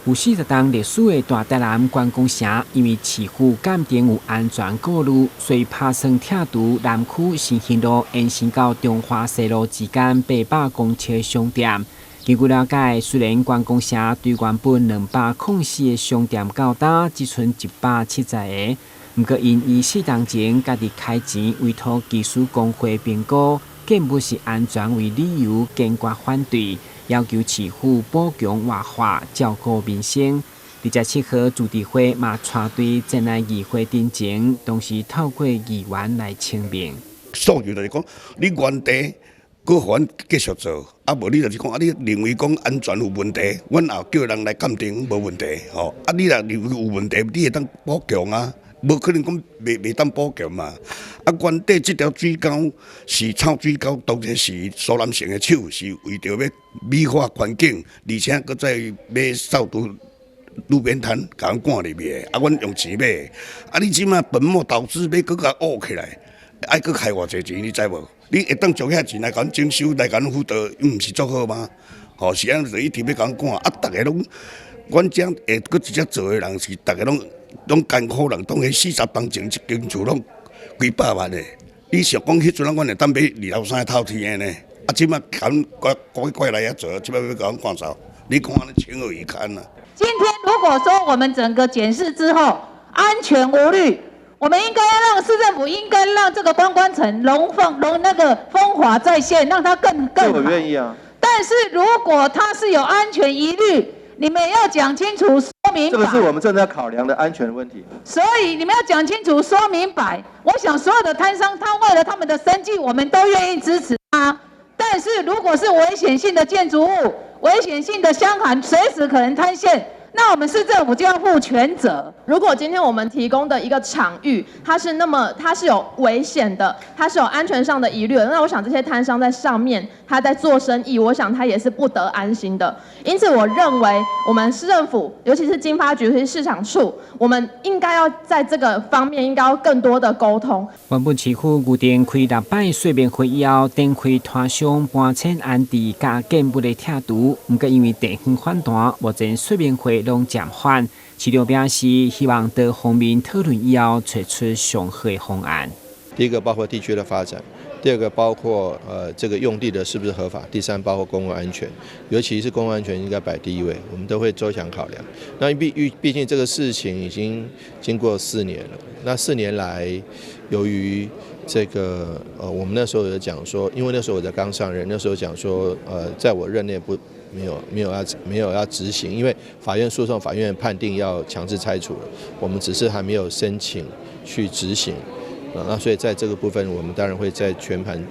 有40冬歷史的大台南觀光城，因為市府鑑定有安全顧慮，所以拍算拆除南區新興路延伸到中華西路之間800公尺的商店。根據了解，雖然觀光城對原本204個商店到今只賰170個，毋過𪜶以4冬前家己開錢委託技師公會評估，建物是安全為理由，堅決反對，要求市府補強活化，照顧民生。27號，自治會嘛帶隊前來議會陳情，同時透過議員來請命。訴求就是講，你原地閣予阮繼續做，啊無你就是講啊，你認為講安全有問題，阮也叫人來鑑定無問題，吼。啊，你若認為有問題，你會當補強啊，無可能講袂當補強嘛。啊，原底這條水溝是臭水溝，當然是蘇南成的手，是為著欲美化環境，而且閣再欲掃除路邊攤，共阮趕入去的。啊，阮用錢買，啊，你這馬本末倒置，欲閣共挖起來，愛閣開偌濟錢，你知無？你會當將遐錢來共阮整修，來共阮輔導，毋是足好嗎？吼，是按呢就一直欲共阮趕，啊，逐个攏，阮遮會閣直接做的人是逐个攏攏艱苦人，當彼40冬前這間厝攏幾百萬的。你想講彼陣阮會當買二樓三透天的呢？啊，這馬共阮拐拐過來遐做，這馬欲共阮趕走，你看按呢情何以堪啊？今天如果說我們整個檢視之後安全無慮，我們應該要讓市政府應該讓這個觀光城龍鳳龍那個風華再現，讓它更更好。我願意啊。但是如果它是有安全疑慮，你們要講清楚說明白。這個是我們正在考量的安全問題。所以你們要講清楚說明白。我想所有的攤商，他為了他們的生計，我們都願意支持他。但是如果是危險性的建築物、危險性的箱涵，隨時可能塌陷，那我們市政府就要負全責。如果今天我們提供的一個場域，它是那麼它是有危險的，它是有安全上的疑慮的，那我想這些攤商在上面，他在做生意，我想他也是不得安心的。因此，我認為我們市政府，尤其是經發局、尤其是市場處，我們應該要在這個方面應該要更多的溝通。原本市府預定開六擺說明會以後，展開攤商搬遷安置佮建物的拆除，毋過因為地方反彈，目前說明會攏暫緩。市長表示，希望多方面討論以後，揣出上好的方案。第一個包括地區的發展，第二個包括這個用地的是不是合法，第三包括公共安全，尤其是公共安全應該擺第一位，我們都會周詳考量。那畢竟這個事情已經經過四年了，那4年來，由於這個我們那時候有講說，因為那時候我才剛上任，那時候講說在我任內不。沒有要執行，因為法院訴訟，法院判定要強制拆除了，我們只是還沒有申請去執行，啊，那所以在這個部分，我們當然會在全盤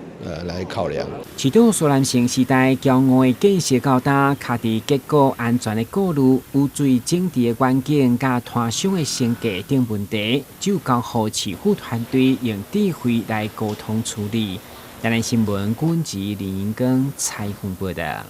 來考量。市長蘇南成時代驕傲的建設到今，卡佇結構安全的顧慮、污水整治的環境、佮攤商的生計等問題，就交予市府團隊用智慧來溝通處理。台南新聞，郭文吉、林英庚採訪報道。